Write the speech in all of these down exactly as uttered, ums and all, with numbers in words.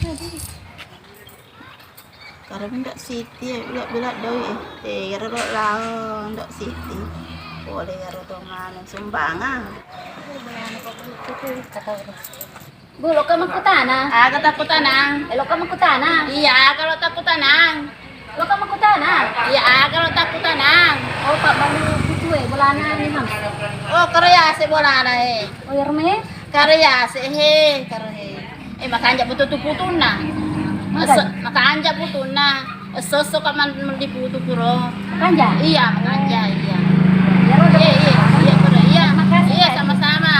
Karo Ndok Siti, eh, bila-bila doi, eh. Eh, ero lo lao Ndok Siti. Pole ero to nganu sumbangan. Bu, loka makkutana. Aga takkutanang? Eh, loka makkutana. Iya, aga lo takkutanang? Loka makkutana. Iya, aga lo takkutanang? Oh, Pak, balu putu, eh, bolana ni, Mas. Oh, karo yase bolana, eh. Oh, iya, Rome? Karo yase, he, karo he. Eh, makanja putu tu putunna. Makanja? Esso-, makanja putunna. Esso-esso ka man-, melli putu kuro. Makanja? Iya, makanja, iya. Iya, iya, iya, kuro, iya. Makasih, iya, Pak. Sama-sama.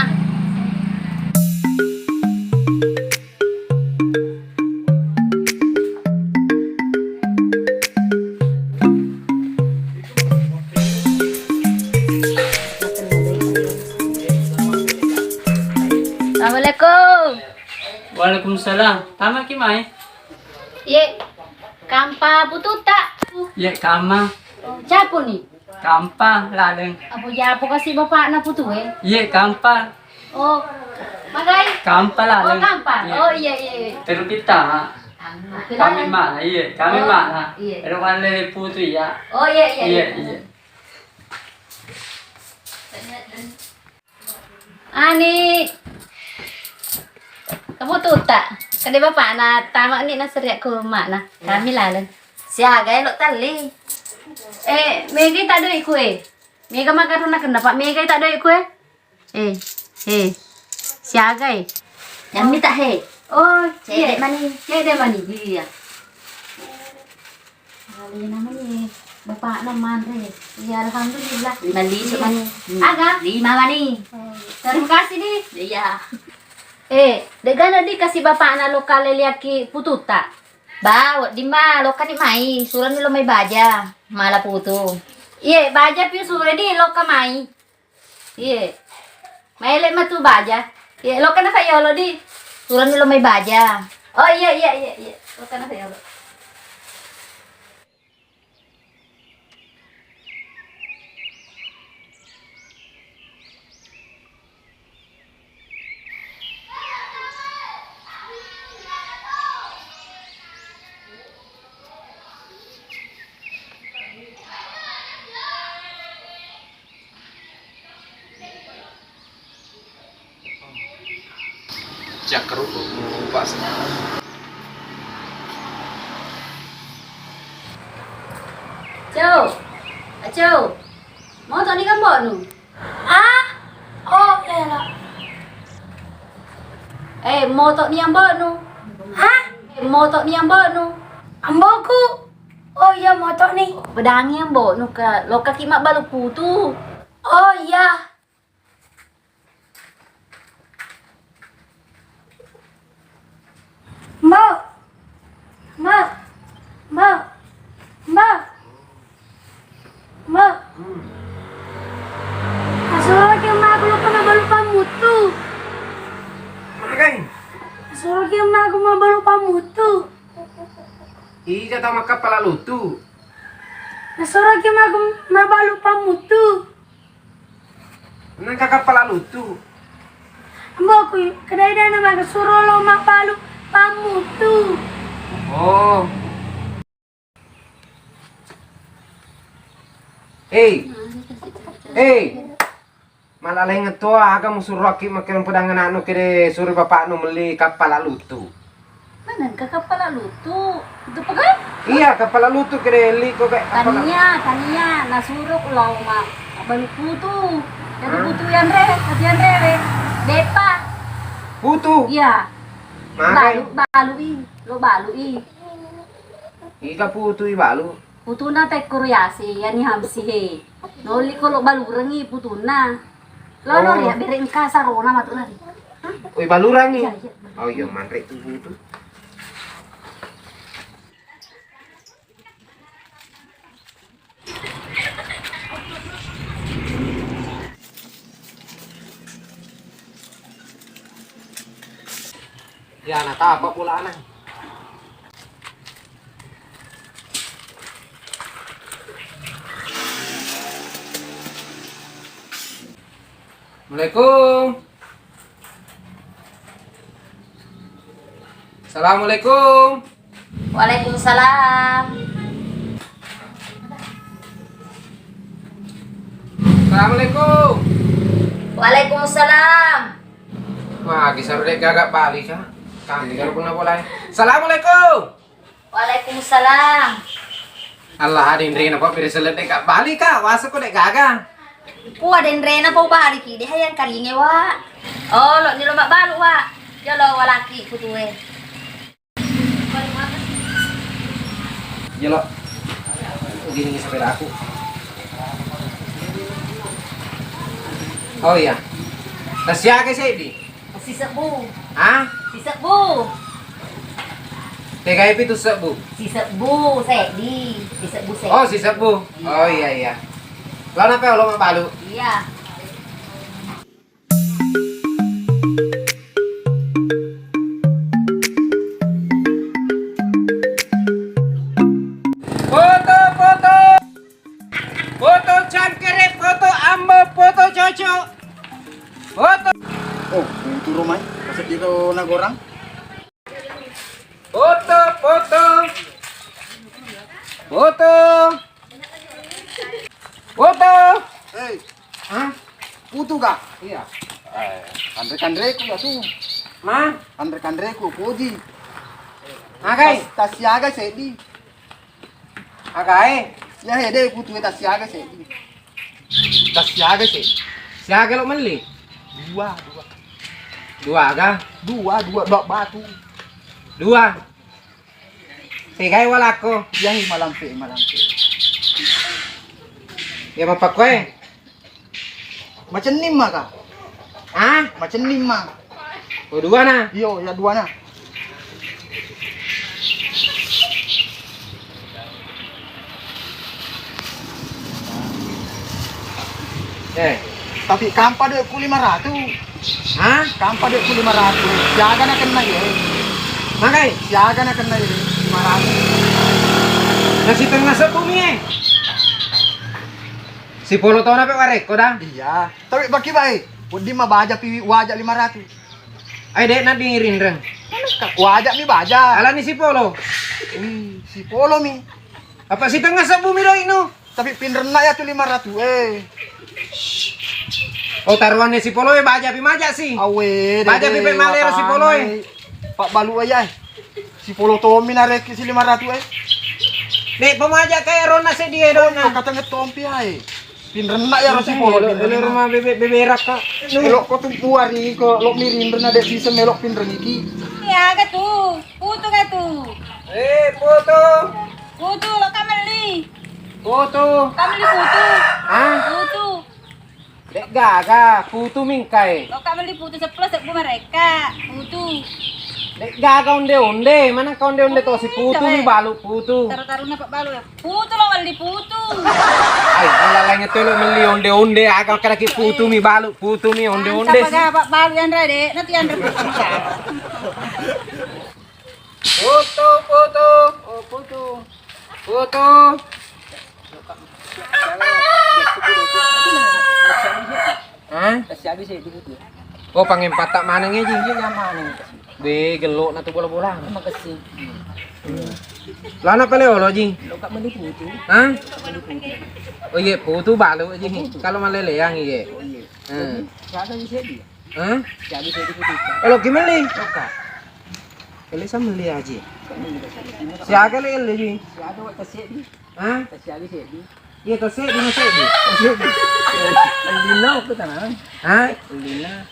Assalamualaikum. Waalaikumsalam. Tamaki mai. Ye, kampa pututta. Ye, kama. Japu ni? Kampa laleng. Apa japu kasi bapakna putu e? Ye, kampa. Oh, magai? Kampa laleng. Oh, kampa. Ye. Oh, iya, iya, iya. Teru kita, ha. Kami mana? Iya, kami mana? Iya. Ero walle putu ya. Oh, iya, iya, iya. Iya, iya. Ani, kamu tuta. Kade bapakna tama ni naseriak ku makna. Iya. Kami laleng. Siaga elo talli. Eh, mega tak doi kue. Mega makaruna kena pak mega tak doi kue. Eh, eh. Siaga e. Yang minta he. Oh, cedek mani. Cedek mani. Iya. Alena mani bapakna manre. Iya, alhamdulillah. Lima lisu mani. Aga? Lima mani. Oh, terima kasih, Di. Iya. Eh, degana di kasi bapakna lokal liaki pututa. Ba, di ma lokani mai, surani lo mai baja, mala putu. Iye, baja piu sure di loka mai. Iye. Maele matu baja. Iye, lokana fa yolo di. Surani lo mai baja. Oh, iya, iya, iya, iya. Lokana fa yolo. Cakkeru, Pak. Acau, acau, moto ni kambonu? Ah, oh, ela. Eh, moto ni ambonu? Hah? Eh, moto ni ambonu? Amboku? Oh iya, moto ni. Pedangi ambonu ka, lokaki mabbalu putu. Oh iya. Mbok, mbok, mbok, mbok, mbok. Asuro ki magu lupa mabalu pamutu. Magai? Asuro ki magu mabalu pamutu. Ija tau makkappala lutu. Asuro ki magu mabalu pamutu. Nengka kappala lutu. Amboku, kedai dana maga suro lo mabbalu pamutu. Oh. Hei. Hei. Malaleng to aga musuroki makkeda pedang anaknu kede suro bapaknu melli kappala lutu. Maneng ka kappala lutu. Itu pegai? Iya, kappala lutu kede liko ke kappala. Tania, tania, nasuro lao ma balu putu. Jadi putu yanre, tapi yanre re. Depa. Putu? Iya. Magai? Balu, balu i, lo balu i. Ika putu i balu? Putuna tekkuru yase, yani hamsi he. Nolli ko lo balurengi putuna. Lo no ria bere engka sarona matu lari. Oi, balurangi. Iya, iya. Oh iya, manre tu putu. Ya, natapa bolana. Assalamualaikum. Assalamualaikum. Waalaikumsalam. Assalamualaikum. Waalaikumsalam. Wah, disaru de' gaga bali ka. Kami baru pernah mulai. Assalamualaikum. Waalaikumsalam. Allah, denrena pa piri sellet de' gaga bali ka. Wasa ko de' gaga. Pua denrena pa ubaliki, de' hayang karinge wa. Oh, lo ni lo mabbalu wa. Jolo walaki putue. Iya, Lo. Gini, sepedaku. Oh iya. Tasiaga seddi? Sisebbu. Hah? Sisebbu. Tegai pitu sebbu? Sisebbu seddi. Sisebbu seddi. Oh, sisebbu. Iya. Oh iya, iya. Lo napa lo mabbalu? Iya. Foto, foto. Foto cangkere, foto ambo, foto cocok. Foto. Oh, itu rumah. Pas itu nagorang. Foto, foto. Foto. Foto. Hei. Hah? Putu ga? Iya. Eh, kanre-kanreku ya tu. Ma? Kanre-kanreku, poji. Magai? Tas, tasiaga seddi. Agae? Ya hede putu tasiaga seddi. Tasiaga seddi. Siaga lo melli? Dua, dua. Dua aga? Dua, dua, dua batu. Dua. Tegai walako? Iya, malampe, malampe. Ya, mapakkoe? Macenning maka? Hah? Macenning ma. Oh, dua na? Iyo, ya dua na. Eh. Tapi kampa duitku lima ratu. Hah? Kampa duitku lima ratu. Siaga na kenna ye. Magai? Siaga na kenna ye. Lima ratu. Nasi tengah sebbu mi eh. Sipolo tona pe warekko da. Iya. Tapi baki bae. Wedding mabaja pi waja lima ratu. Ai de' na dirinreng. Waja mi baja. Alani sipolo. Wih, sipolo mi. Apa sitengah sebbu mi doinu? Tapi pinrenna ya tu lima ratu eh. Oh, taruhannya sipolo e baja pi maja si. Awe, baja pi pe malero sipolo e. Pak balu aja eh. Sipolo tommi narekki si lima ratu eh. Nek pemaja kayak rona sedih dona. Katang tompi ae. Pinrenna ya rasi polo pinrenna. Rumah bebek beberak kak. Elok ko tu buari ko lo mirinrenna de' bisa melok pinrengiki. Iya aga tu. Putu ga tu. Eh, putu. Putu lo kamelli. Putu. Kamelli putu. Hah? Putu. De' gaga, putu mingkai. Lo kamelli putu seppulo sebbu mereka. Putu. De' gaga onde-onde, mana ka onde-onde to si putu mi balu putu. Taru-taruna pak balu ya. Putu lo melli putu. Ai, malah lainnya tuh lo melli onde-onde, aga kada ki putu mi balu, putu mi onde-onde. Mantap, aga, Pak, balu yang rade, nanti yang rade. Putu, putu. Oh, putu. Putu. Hah? Kasih habis ya, itu putu. Oh, pangen patak maneng ya, Ji? Iya, yang maneng. Be, gelok na tu bola-bola. Makasih. Lana pale olo, Ji? Lo kak meni putu. Hah? Meni putu. Oh iya, putu balu, Ji. Putu. Kalau maleleang iya. Oh iya. Hmm. Jadi, siaga bisa dia? Hah? Siaga bisa dia putu. Olo ki meli? Lo kak. Ele sa meli aja. Kak meli kasih. Siaga le ele, Ji? Siaga wak kasih dia. Hah? Kasih habis ya, Ji. Iya, to seddi, no seddi. Oh, seddi. Ellina waktu tanang. Hah? Ellina.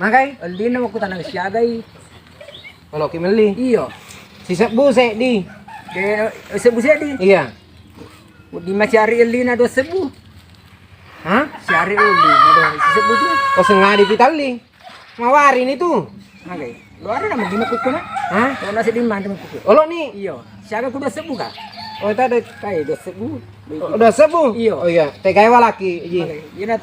Magai? Ellina waktu tanang siagai. Kalau ki melli? Iyo. Sisebbu seddi. De, eh, sebbu seddi? Iya. Di masiari ellina dua sebbu. Hah? Siari ellina dua sebbu tu. Oh, sengadi pitalli. Mawari ni tu. Magai? Lo ada nama dina kuku na? Hah? Lo nasi di mana kuku? Olo ni. Iyo. Siaga ku dua sebbu ka? Oh, itu ada. Kai dua sebbu. Oh, dua sebbu? Iyo. Oh iya, tegai walaki, Ji. Magai? Iya na,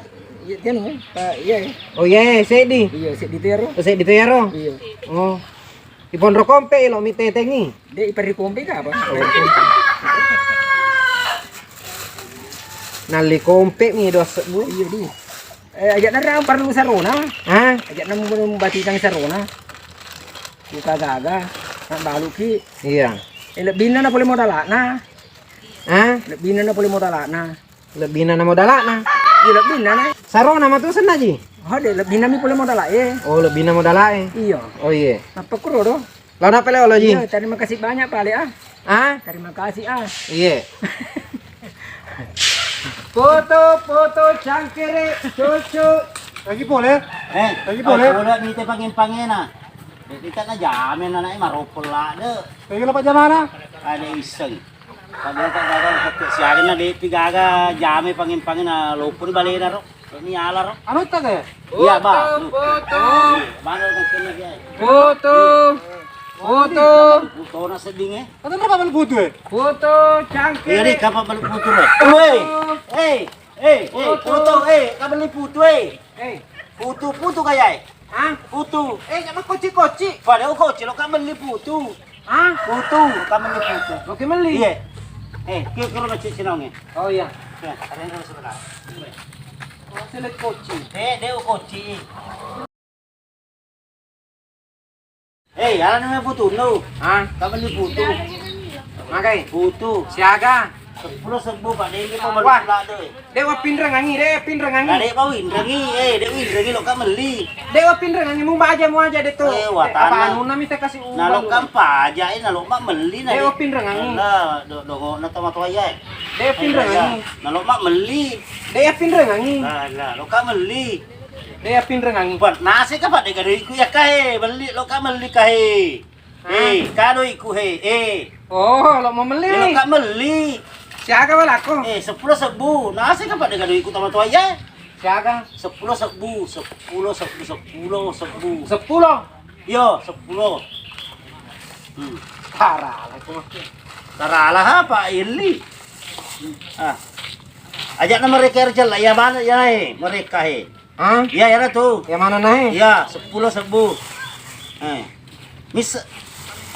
iya tianu, eh. Iya, iya. Oh iya, seddi. Iya, seddi tero. Oh, seddi tero. Iya. Oh. Iponro kompe lo mi tetengi. De, ipari kompe ka apa? Nalli kompe mi dua sebbu. Iya, di. Eh, ajak na parlu sarona. Hah? Ajak na membatikang sarona. Buka gaga. Baluki. Iya. Eh, lebbinna na pole modalana. Hah? Lebbinna na pole modalana. Lebbinna na modalana. Iya, lebbinna na. Sarona matu senna ji. Oh, de, lebbinna mi pole modala e. Oh, lebbinna modala e. Iya. Oh, iya. Apa kuro do? Launa pale olo ji. Iya, terima kasih banyak pale ah. Ah? Terima kasih ah. Iya. Foto, foto, cangkere, cucu. Lagi pole? Eh, lagi pole? Pole ni te pangen-pangena. Kita na jamin anaknya maropol lah de. Lagi lepas jamana? Ada iseng. Padahal tak gaga kette siaga na depi gaga jame pangen-pangen na lopo ri balena ro. Ini ala ro. Anu tak ya? Iya, Bang. Foto, foto. Mana nak kena dia? Foto. Foto. Foto na seding eh. Kata berapa balu foto eh? Foto cangkir. Iya, ri, kapan balu foto ro? Woi. Eh, eh, eh, foto eh, kapan balu foto eh? Eh. Foto, foto kayak eh. Hah? Putu. Eh, jangan koci-koci. Pada koci lo kan beli putu. Hah? Putu, kan beli putu. Oke, beli. Iya. Eh, kira-kira macet sinong eh. Oh iya. Ya, ada yang sebentar. Oh, selek koci. Eh, dia koci. Eh, ada namanya putu no. Hah? Kan beli putu. Magai? Putu. Siaga? Seppulo sebbu, Pak, de' pa balu pula de'. De' wa pinrengangi, de' pinrengangi. Nah, de' pa winrengi, eh, de' winrengi lo ka melli. De' wa pinrengangi, mu baja, mu aja de' to. Eh, wa tanah. Apa anu nami te kasi uang. Nah, lo kan paja, eh, nah, lo mak melli, nah, de' wa pinrengangi. Nah, do, do, na tama to ayah. De' pinrengangi. Nah, lo mak melli. De' pinrengangi. Nah, nah, lo ka melli. De' pinrengangi. Buat nasi ka, Pak, de' ka doiku ya kahe, melli lo ka melli kahe. Hah? Eh, ka doiku he, eh. Oh, lo mau melli. Eh, lo ka melli. Siaga wa lako? Eh, seppulo sebbu. Nasi ka pada gadoiku tama tua iya. Siaga? Seppulo sebbu, seppulo sebbu, seppulo sebbu. Seppulo? Iya, seppulo. Hmm. Tarala ko. Tarala apa, Illi? Ah. Ajak nama mereka kerja lah, ya mana ya, eh, mereka, eh. Hah? Iya, iya, tu. Yang mana naik? Iya, seppulo sebbu. Eh. Mis-,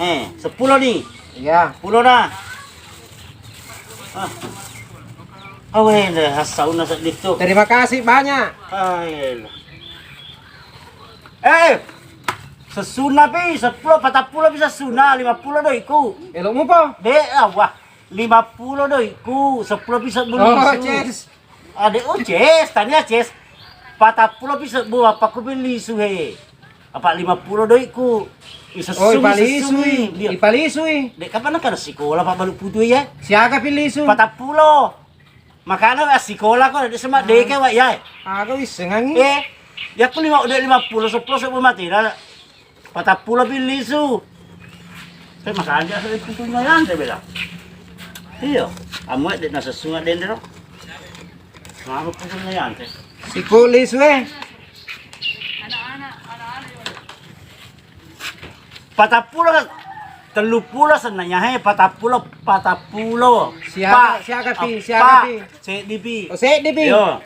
eh, seppulo nih. Iya. Seppulo dah. Ah. Awe, dah, sauna sedih tu. Terima kasih banyak. Ah, iya, iya. Eh, sesuna pi, seppulo, patappulo pi sesuna, lima pulo doiku. Elo mupo? Dek, ah, wah. Lima pulo doiku, seppulo pi sebbu. Oh, lisu. Ces. Ade, oh, ces, tania ces. Patappulo pi sebbu, apa ku pi lisu he. Apa lima pulo doiku. Wi sessung, oh, ipalisui. Ipalisui. Dek, kapan nakana sikola, Pak, balu putu ya? Siaga pi lisu? Patappulo. Makana wa sikola ko, dek, semak deke wa ya. Aga wissengangi. Eh, ya ku lima, dek, lima pulo, seppulo sebbu mati. Patappulo pi lisu. Te makanja se putunna yante bela. Iyo, amu de' nasessunga dendro. Maru putunna yante. Siku lisu eh. Patappulo, telluppulo senna ya he, patappulo, patappulo. Siaga, pa, siaga pi, siaga pi. Seddi pi. Oh, seddi pi. Yo.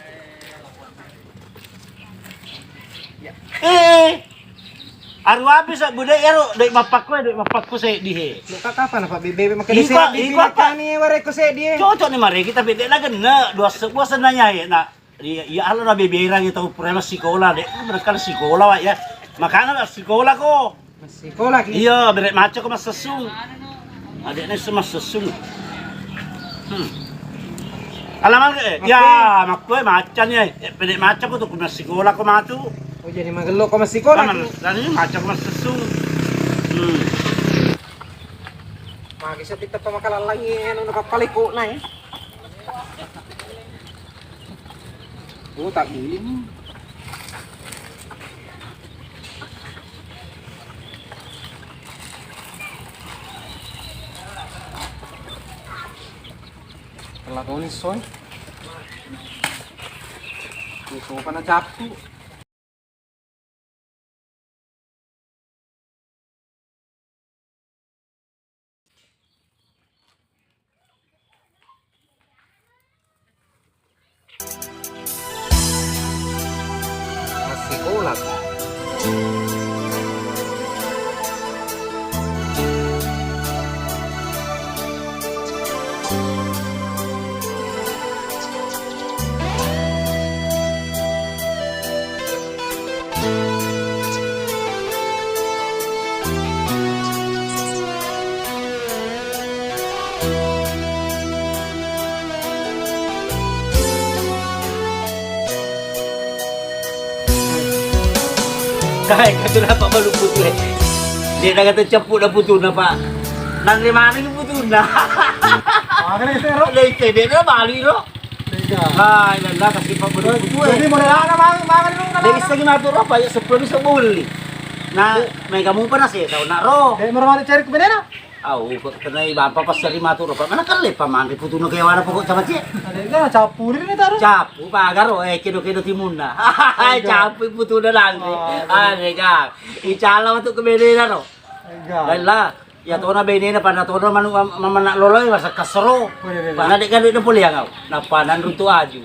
Eh, aru api sebbu de' ero, de' mappakku, de' mappakku seddi he. Lo ka kapan apa bebe makan iko, seddi iko apa? Kani wareko seddi he. Cocok ni mareki tapi de' na genne, dua se-, dua senna ya, ya, na. Iya, iya, alo na beberang itu pura sikola de', mereka sikola wa ya. Makana sikola ko. Massikola ki? Iya, bere' macca ko massessung. Adekna esso massessung. Hmm. Alaman, eh, oke. Ya, makku, eh, macca ni, eh. Eh, pede' macca ko tu, ku massikola ko matu. Oh, jadi magello ko massikola ki? Tadi macca ko massessung. Hmm. Magi sepi teppa makalallangi, anu, napappaleko na, eh. Oh, tak giling. Telah tulis, soy. Tuh, sopan aja aku. Massikola. Hai, katu napa balu putu e. Dia dah kata cepuk dah putu napa. Nanre mana ni putu nah. Mana ni sero? Deh, deh, deh, balu ro. Hai, dah kasih pak balu putu e. Jadi model mana mang, mang ni. Dia bisa gimana tu ro, pak, ya sepuluh bisa beli. Nah, mega mu panas ya, tahu nak ro. Deh, merah mana cari ke mana? Au, kenai bapa passeri matu ro, Pak. Mana kelle pamanre putuna kewana pokok sama cie. Adega capuri ni taruh. Capu pagaro, eh, kedo-kedo timunna. Hai, capu putuna langge. Adega. Icala matu ke benena ro. Adega. Lah, ya tona benena pada tona manu mamanak loloi masa kasero. Mana dek kadu de poliang au. Napa nan runtu aju.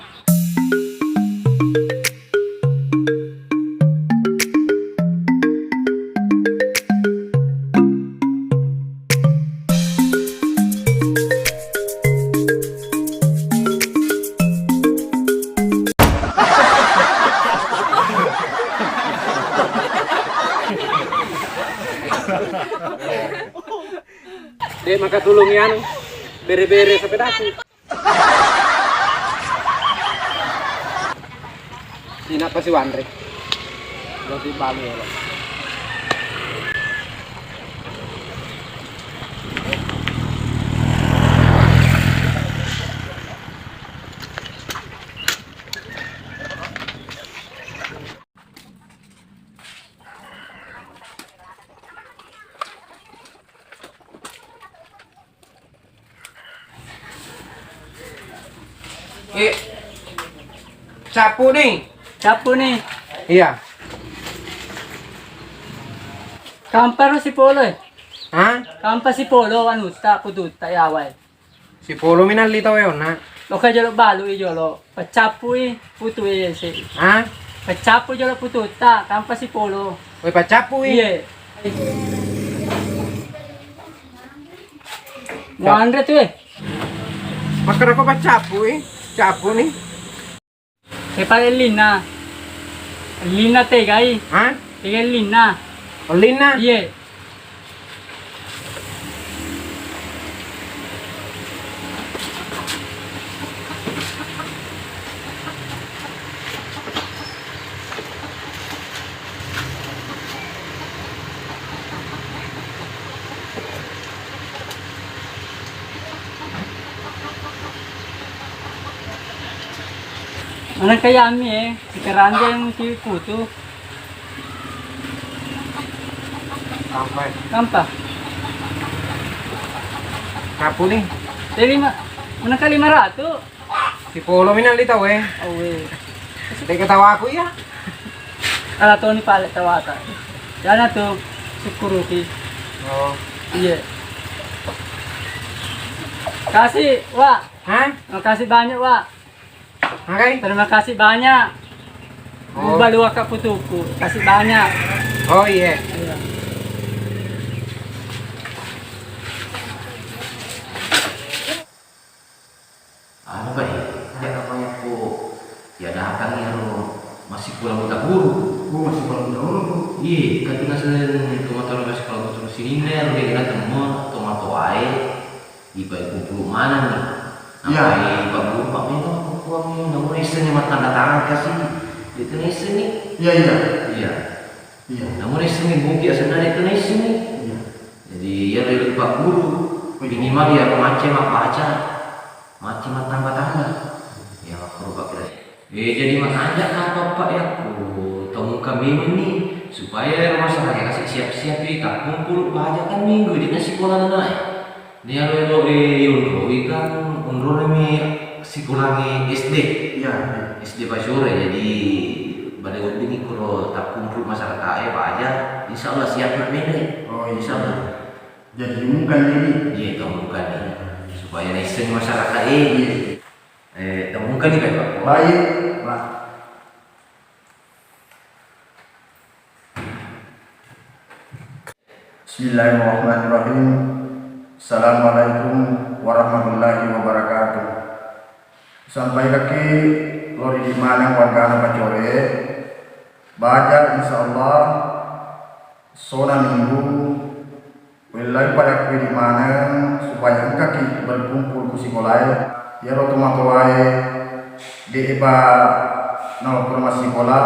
Dek makatulungi anu bere-bere sepedaku. Sina pasi wanre. Lo si balu lo. Eh, capu ni. Capu ni. Iya. Kampa ro sipolo e. Hah? Kampa sipolo anu ta putu ta yawai. Sipolo minalli tau e onna. Loka jolo balu i jolo. Paccappui putu e se. Hah? Paccappui jolo pututta, kampa sipolo. Woi, paccappui? Iye. Muanre tu e. Makkedako paccappui? Cappu ni. E pale ellinna. Ellinna tegai. Hah? Tegai ellinna. Ellinna? Iye. Manengka yami e, sikeranjang si kutu. Sampai. Kampa. Kapu ni? Tadi lima, manengka lima ratu. Sipolo minang di tau e. Awe. Dek ketawaku iya. Ala toni pale tawata. Jana tu sukkuruki. Oh. Iye. Kasih, Wak. Hah? Makasih banyak, Wak. Oke. Terima kasih banyak. Oh. Ubah luak putuku. Kasih banyak. Oh, iya. Iya. Anu, Pak, iya. Ada apa ya, kok? Ya, datang ya, lo. Masih pulang minta guru. Oh, masih pulang minta guru, Bu? Iya, kan tinggal sering ke motor masih pulang terus sini, lo, dia datang mau tomato air. Ipa kumpul maneng ni. Iya. Apa, Pak Guru, Pak, memang kukuang ni, namun essengnge mattanda tangan kasih. Itu essengnge. Iya, iya. Iya. Iya. Namun essengnge bukti asenna itu essengnge. Iya. Jadi, iya dari Pak Guru. Oh, iya. Minimal ya macam apa aja. Macam mattamba-tamba. Ya, Pak Guru, Pak Guru. Eh, jadi makanja kapang, Pak, yakko tomungka memeng ni, supaya ero masyarakat kasi siap-siap i, takkumpul paja kan minggu, jadi sikola nanae. Ni ero ero, eh, yonroi kan, onroi mi sikolangi S D. Iya, iya. S D Pasore, jadi pada wedding kuro takkumpul masyarakat e paja, insya Allah siap nak memeng. Oh, insya Allah. Jadi mungkin ini. Iya, tomungka ni. Supaya naisseng masyarakat e. Iya. Eh, temukan ni, Pak. Baik, Pak. Bismillahirrahmanirrahim. Assalamualaikum warahmatullahi wabarakatuh. Sampai kaki lori di mana wargana Pacore. Baca, insya Allah, sona minggu Wellai pada kuwi maneng supaya engkaki berkumpul ku sikolae. Iyaro tomatoae de'pa nawekkuro massikola,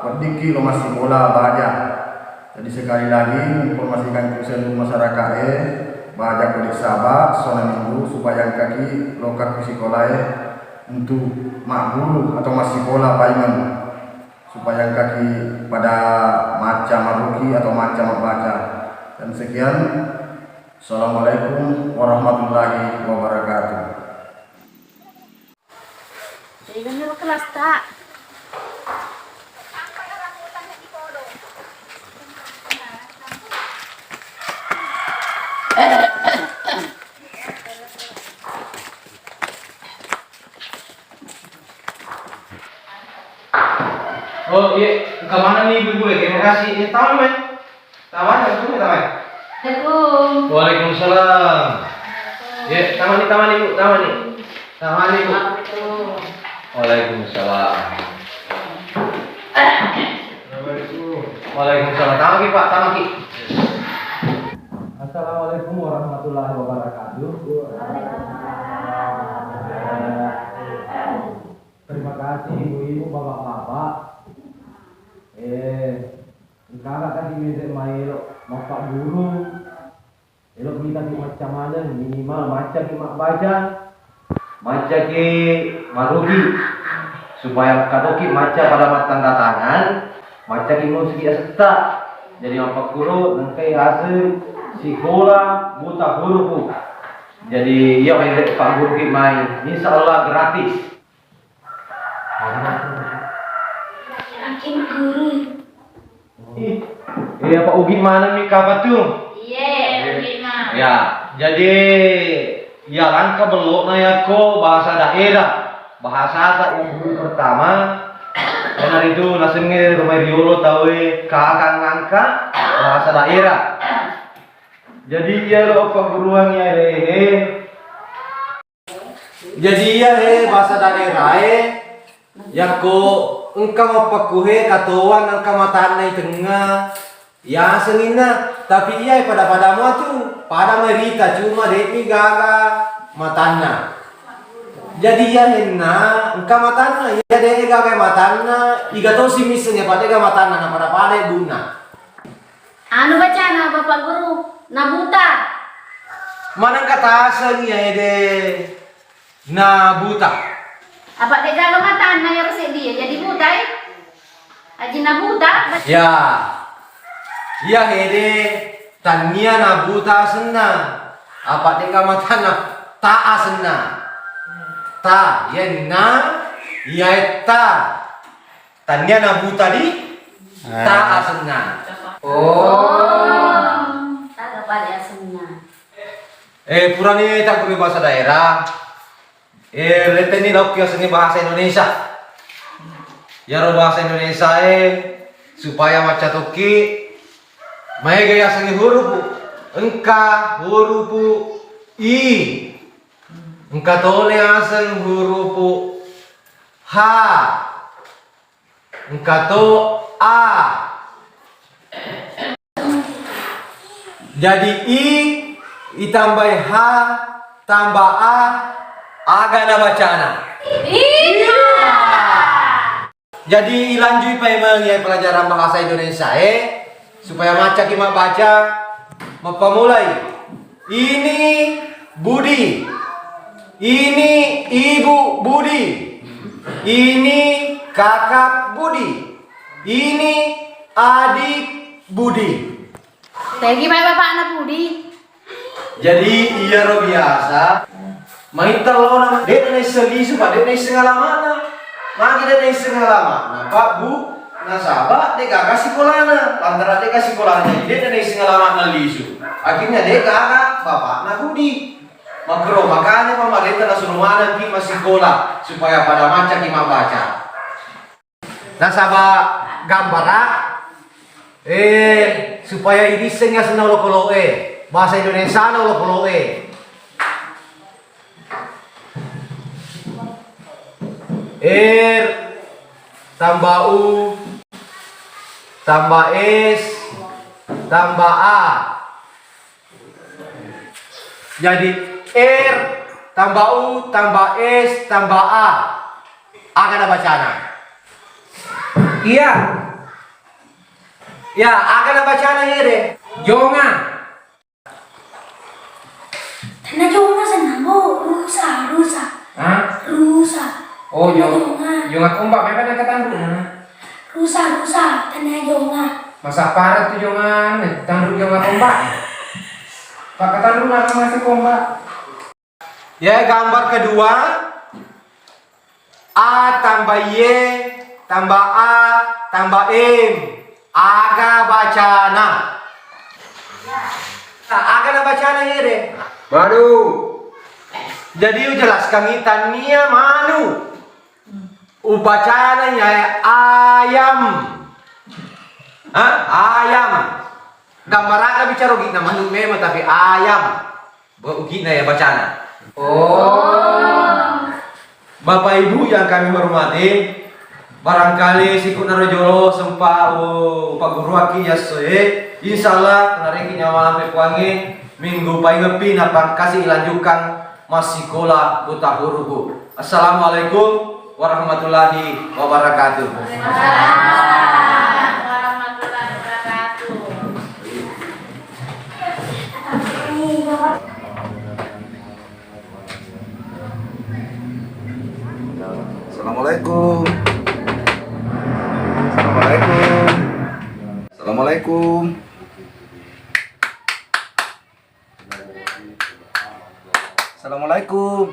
weddikki lo massikola baja. Jadi sekali lagi informasikan ke seluruh masyarakat eh, bajak balik saba, sona minggu, supaya engkaki lokak ke sekolah eh untuk magguru atau massikola paimeng, supaya engkaki pada macca maruki atau macca mabbaca. Dan sekian, Assalamualaikum warahmatullahi wabarakatuh. Jadi kan dulu kelas tak. Oh iya, kemana nih ibu gue? Terima kasih. Ya, tahu, men. Tamani, Assalamualaikum. Assalamualaikum. Waalaikumsalam. Ya, tamani, tamani, Bu, tamani. Tamani, Bu. Assalamualaikum. Waalaikumsalam. Assalamualaikum. Waalaikumsalam. Tamaki, Pak, tamaki. Assalamualaikum warahmatullahi wabarakatuh. Terima kasih, ibu-ibu, bapak-bapak. Eh, Engkaga tadi mede maelo mappagguru, elo kita ki macca maneng, minimal macca ki mabbaca, macca ki maruki, supaya engka toki macca pada mattanda tangan, macca ki musiki asetta. Jadi mappagguru engkai aseng sikola buta hurufu. Jadi iya mede pagguru ki mai, insya Allah gratis. Makin guru. Ih, iya, Pak Ugi maneng mi kapang tu? Iye, Ugi ma. Ya, jadi ya langka bello'na yakko bahasa daerah. Bahasa ta umur pertama. Karena itu nasengnge rumah riolo tawe kakang angka bahasa daerah. Jadi iya lo pagguruan ya, hehe. Jadi iya he bahasa daerah e, yakko engka mappakkuhe katoang engka matanna itengnga, yasenginna, tapi iya pada-pada mua tu, pada merita cuma de'mi gaga matanna. Jadi iya henna engka matanna, iya de' gaga matanna, iga tosi missengnge pada ga matanna na pada-pada bunna. Anu bacana Bapak Guru, nabuta. Maneng kataseng iya ede nabuta. Apa de' gaga matanna ya seddi jadi buta e? Aji nabuta. Ya. Iya ede tannia nabuta asenna. Apa de' gaga matanna ta asenna. Ta, yenna, iya etta. Tannia nabuta di ta asenna. Oh. Taga pale asenna. Eh, purani tagguru bahasa daerah. Eh, leteni lokki asengnge bahasa Indonesia. Yaro bahasa Indonesia e supaya macca tokki maega yasengnge hurufu. Engka hurufu i. Engka toni aseng hurufu ha. Engka to a. Jadi i itambai ha tamba a, aga na bacana? Iya. Jadi ilanjui paimeng iya pelajaran bahasa Indonesia e supaya maccaki mabbaca. Mappamulai. Ini Budi. Ini Ibu Budi. Ini Kakak Budi. Ini Adik Budi. Tegi mai bapakna Budi. Jadi iyaro biasa maitta lona, de' naisseng lisu, Pak, de' naisseng alama'na. Magi de' naisseng alama'na, Pak, Bu? Nasaba de' gaga sikolana, lantaran de' gaga sikolana, jadi de' naisseng alama'na lisu. Akhirnya de' gaga bapakna Budi. Makkero makanya pemerintah nasuro maneng ki massikola supaya pada maccaki mabbaca. Nasaba gambara, eh, supaya irissengngi asenna olokolo'e, bahasa Indonesiana olokolo'e. Er tambah u tambah es tambah a. Jadi er tambah u tambah es tambah a. Aga na bacana? Iya. Ya, aga na bacana iyede? Jonga. Tenna jonga senna, Bu. Rusa, rusa. Hah? Rusa. Oh, tenna jo-, jonga. Jonga komba, memang na katanru na. Rusa, rusa, tenna jonga. Masa parah tu jonga, tanru jonga komba. Pak katanru na masih komba. Ya, gambar kedua. A tambah Y tambah A tambah M. Aga bacana? Nah, aga na bacana iyede? Manu. Jadi, ujelaskan i tania manu. Ubacana iya ayam. Hah? Ayam. Gambarana bicara ogi'na manu memang, tapi ayam. Bo-, ugi'na ya bacana. Oh. Bapak Ibu yang kami hormati, barangkali sikunaro jolo sempat, oh, pagguruaki yassoe. Insyaallah, nareki nyawa lampe puangnge, minggu paingepi napangkasi ilanjutkan massikola buta huruf, Bu. Assalamualaikum warahmatullahi wabarakatuh. Waalaikumsalam warahmatullahi wabarakatuh. Assalamualaikum. Assalamualaikum. Assalamualaikum. Assalamualaikum.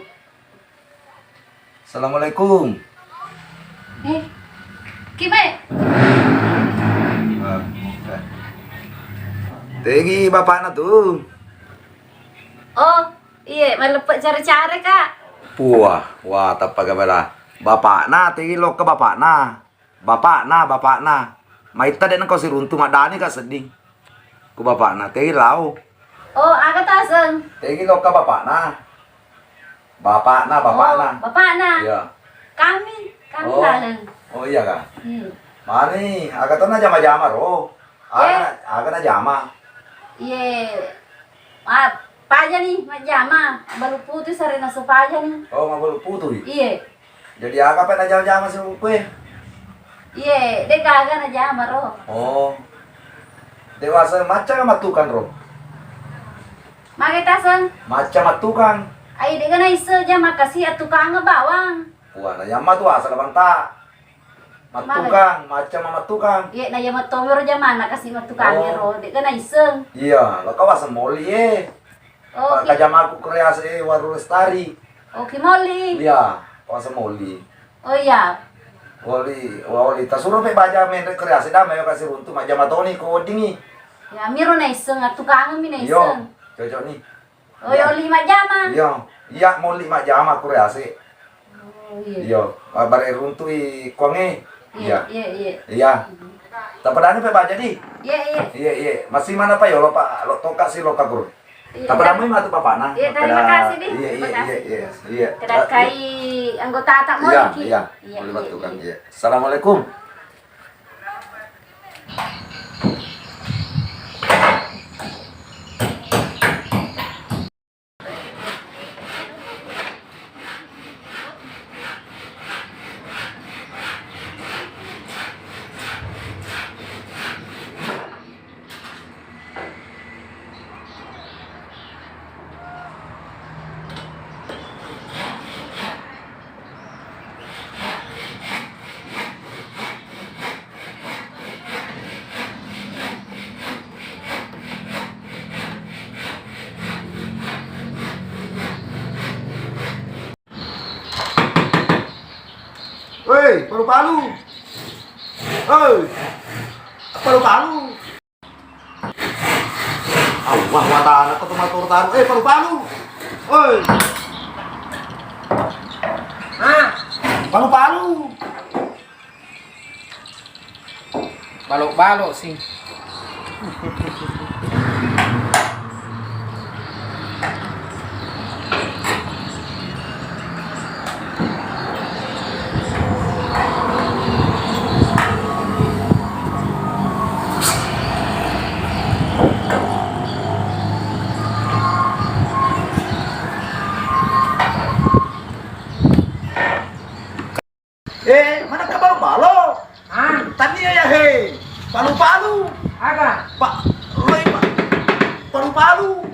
Assalamualaikum. Eh, ki, Mai. Ah, eh. Tegi bapakna tu. Oh, iye, maleppe' care-care, Kak. Puah, wah, tappa gabela. Bapakna, tegi lokka bapakna. Bapakna, bapakna. Maitta de' nengka siruntu, maddani ka sedding. Ku bapakna, tegi lao. Oh, aga taseng? Tegi lokka bapakna. Bapakna, bapakna. Oh, bapakna. Iya. Kami, kami laleng. Oh, iya ka? Hmm. Mani, aga to najama-jama ro? Aga, eh, na-, aga najama? Iye. Ma-, pajani majjama, balu putu sarena so pajani. Oh, mabalu putu i? Iye. Jadi aga pa najama-jama si ukue? Iye, de' gaga najama ro. Oh. De' wasa macca mattukang ro? Mage taseng? Macca mattukang. Ai, de' ga naisseng jama kasi attukang bawang. Wah, najama tu wasa labanta. Mattukang, macca ma mattukang. Iye, najama tomero jamanna kasi mattukang ero, de' ga naisseng. Iya, lo ka wasa moli e. Oh, ki- kajamaku krease e, Warung Lestari. Oh, ki moli. Iya, wasa moli. Oh, iya. Woli, woli. Tasuro pe baja menre krease dama yo kasi runtu majjama toni ko weddingi. Ya, miro naisseng, attukangeng mi naisseng. Iyo, cocok ni. Oh, iya. Oli majjama. Iya, iya, moli majjama ku rease. Oh, iya. Iya, bare runtu'i kuangnge. Iya, iya, iya. Iya. Tapadani pe baja di? Iya, iya. Iya, iya. Masih mana pa yolo pa lo toka si lo ka guru. Iya, tapadamai matu bapakna. Iya, terima kasih di. Iya, iya, iya, iya. Iya. Kedakkai anggota tak mau. Iya, iya. Iya, boleh bantu kan. Iya. Assalamualaikum. Woi, palu-palu. Woi, palu-palu. Allah, watana ko tomator taru. Eh, palu-palu. Oi. Ah, palu-palu. Balo-balo sih. Eh, mana ka balo-balo? Ah, tania ya he. Palu-palu. Aga? Pak, loi, Pak. Palu-palu.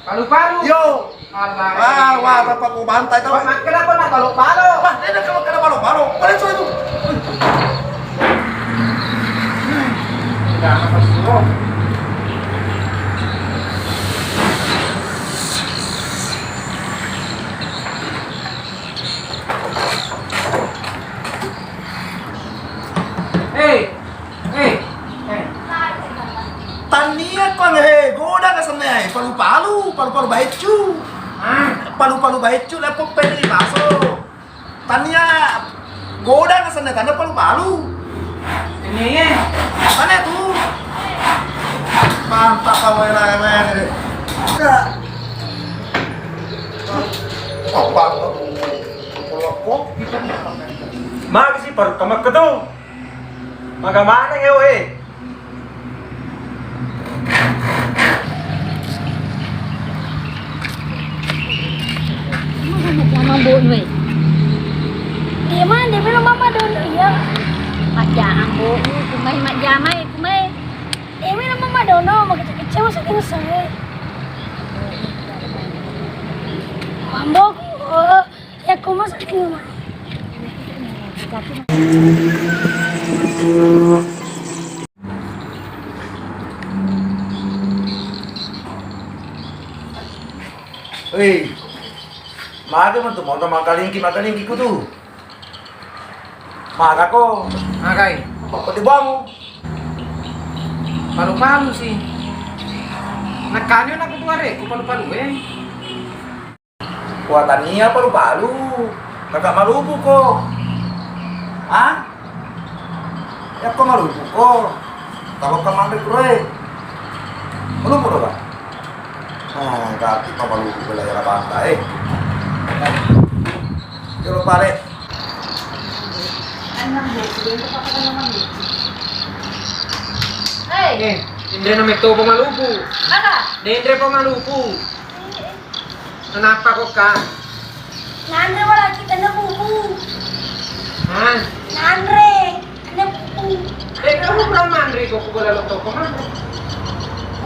Palu-palu? Yo. Allah. Ah, wah, bapak ku bantai tau. Wah, kenapa nak balok-balok? Wah, dia dah kalau kena balok-balok. Boleh suruh itu. Udah, apa suruh? Hei, hei, hei. Tania ko, he, godang asenna, eh, palu-palu, palu-palu baiccu. Ah. Palu-palu baiccu, lepo pede di baso. Tania godang asenna, tania palu-palu. Ini, ye. Tania tu. Mantap kamu, enak, enak, enak. Enggak. Apa? Magi si paru kamak ketu. Maga maneng, eh, eh. Mama bono, eh. Dia mana? Dia bilang mama dono, iya. Majjama bono, kumai majjama, eh, kumai. Dia bilang mama dono, mau kecil-kecil masuk di sana, eh. Mambo, oh. Yakko masuk ke rumah. Hei, magi mantu moto makalingki, makalingki kutu. Maga ko. Magai. Apa dibangun? Palu-palu sih. Nakani nak kutu are, ku palu-palu, eh. Kuatania palu-palu, kakak malupu ko. Ah? Yakko malupu ko. Talo ka manre kuro, eh. Malupu do, Pak? Ah, kaki pa malupu ko la era banta, eh. Jolo pale. Hei. Eh, inre na metto pa malupu. Mana? Denre pa malupu. Kenapa kok, Kak? Nanre wala kita ne pupu. Hah? Nanre ne pupu. Eh, kamu belum manre kok, aku boleh lo toko manre.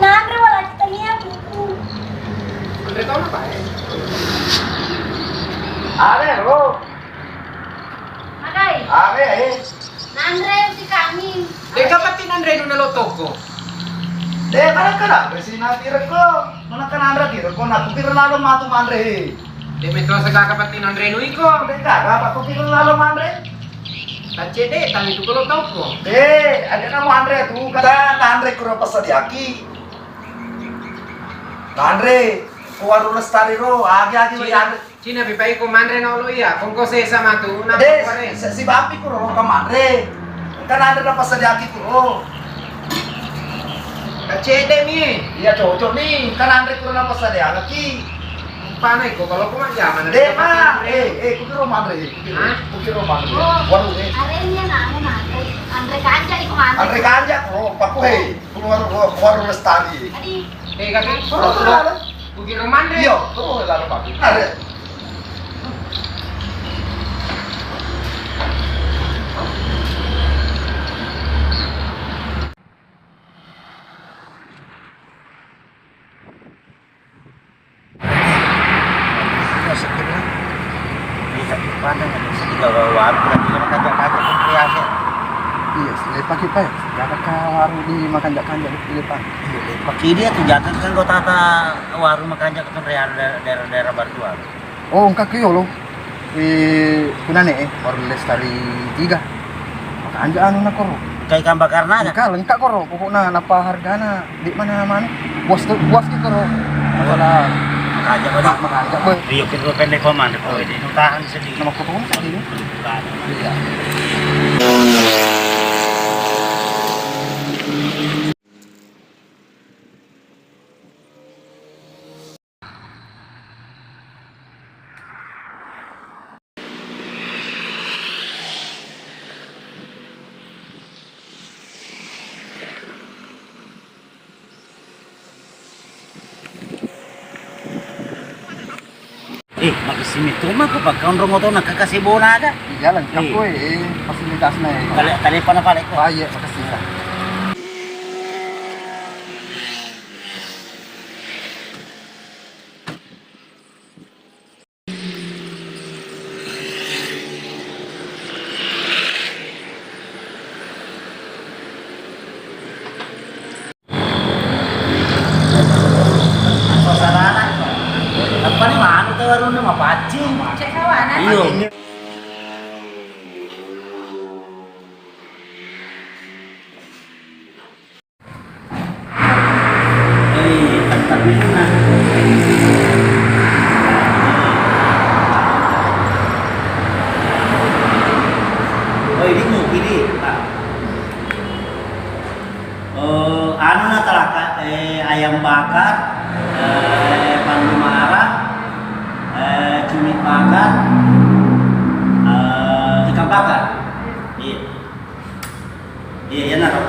Nanre wala kita ne pupu. Manre tau apa, eh? Are, lo. Magai. Are, eh. Nanre uti kami. De' kapatti nanre nu nelo toko. De' mana kana besi nanti reko. Mana kana nanre di reko na kupir lalo matu manre. De' metro sega kapatti nanre nu iko. De' kaga apa kupir lalo manre. Tacede tani tu kalau toko. De', ada kamu anre tu kata nanre kuro pasadiaki. Nanre, ko warung lestari ro, agi-agi. Cina. Anre. Cina pipai ko manre na olo iya, kongko sesa matu, na de, pare. Si, si bapi kuro ka manre. Kan anre na pasadiaki kuro. Kacede mi. Iya cocok ni, kan anre kuro na pasadiaki. Umpana iko kalau ko manjama na. De' ma, eh, eh, kukiro manre, kukiro. Hah? Kukiro manre. Oh, warung, eh. Arenya na, anu manre. Anre kanja iko manre. Anre kanja kuro, paku he. Kuro warung, warung lestari. Tadi. Eh, kaki. Kuro, kuro. Bukit Romanre. Iya, terus lalu pabrik. Ada. Iya, sedikit lah. Iya, tapi pandang ada sedikit warung, tapi dia makajak-kajak kan biasa. Iya, lepak kita ya. Jaga ke warung di makan-makan jadi lepak. Iya, lepak. Iya, dia tuh jatuh kan kota warung makanja' ke daerah-daerah, daerah-daerah Batu. Oh, engka ke yolo. Eh, punane, eh, warung Lestari tiga. Makanja' anu na koro. Engka ikan bakarna ada? Engka, lengkap koro. Pokokna napa hargana, di mana mana. Puas tu, puas ki koro. Masalah makanja' balik. Makanja' balik. Iya, kita pendek koman. Oh, ini tahan sedikit. Nama kotong sedih. Iya. Eh, makessing metto mako pakkaonrong otona, kakase bona aga? Iya, lengkap ko, eh, fasilitasna, eh. Tale-, talepa na pale ko. Ah, iya, makessing. Lu udah mapancing. Cek kawanan. Iya. Eh, tapi nah. Oh, ini mungkin nih, Pak. Eh, anu natalaka, eh, ayam bakar, eh, pandu mara, eh, cumi bakar, eh, ikan bakar. Iya. Iya, iya, naro.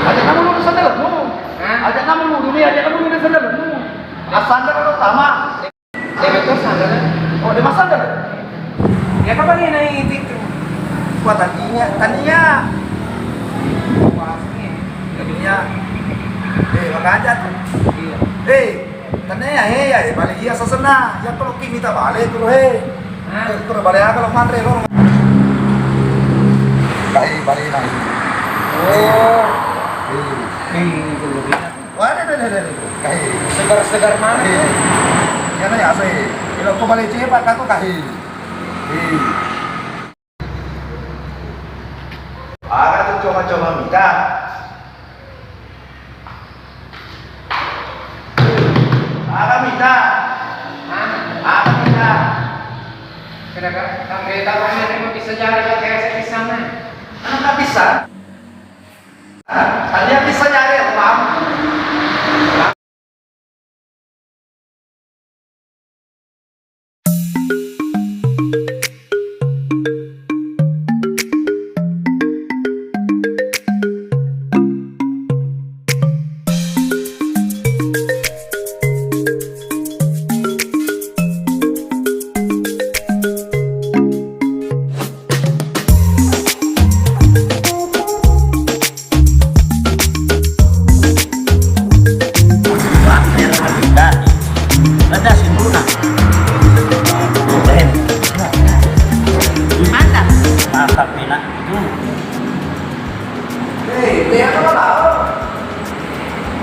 Aja' namu lu sandalemmu. Hah? Aja' namu lu dunia, aja' namu lu sandalemmu. Asandal lu tama. Dia betul sandalan. Oh, dia masandal. Ya, kapan dia naik itu? Wah, tania, tania. Wah, ini. Tania. Eh, makanya tuh. Iya. Eh, tania, eh, ya, eh, balik iya sasena. Ya, kalau ki mita balik tuh, eh. Hah? Terus balik aga lo manre lo. Kahi, balik nahi. Oh. Iya. Iya. Iya, iya, iya. Waduh, waduh, waduh, waduh. Kahi. Segar-segar mana tuh? Iya. Iya, nanya apa, eh? Kalau kau balik cepat, kau kahi. Iya. Aga tu coba-coba mita. Aga mita. Hah? Aga mita. Kenapa? Sampai tahu ini bisa jalan pakai pisang, nah. Anak bisa. Tania bisa nyari, paham? Mantap. Mantap, enak. Hei, teh apa kau tahu?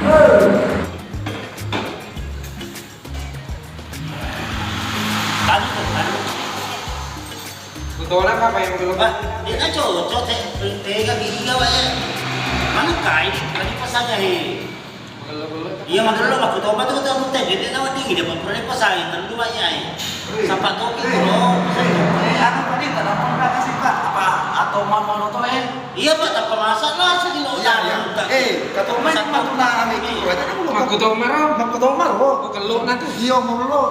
Hei. Tadi tuh, tadi. Kutolak apa yang belum? Wah, dia kan cocok, teh. Tega gigi gawaknya. Mana kain? Tadi pesannya, he. Magello-gello. Iya, magello, aku toba tuh ketemu teh. Dia tahu dingin, dia pernah pesan, tentu banyak, he. Wih. Sapa toki, wih, bro? Wih, wih, anu tadi, tak dapat kasih, Pak. Apa, atau mau mono tuh, eh? Iya, Pak, tak pemasak lah, sedih lo. Iya, iya. Eh, kata Mas, matu na, anu, itu, ada kan belum? Aku toba, Ro. Aku toba, Ro. Oh, keluk nanti. Iya, mau lo.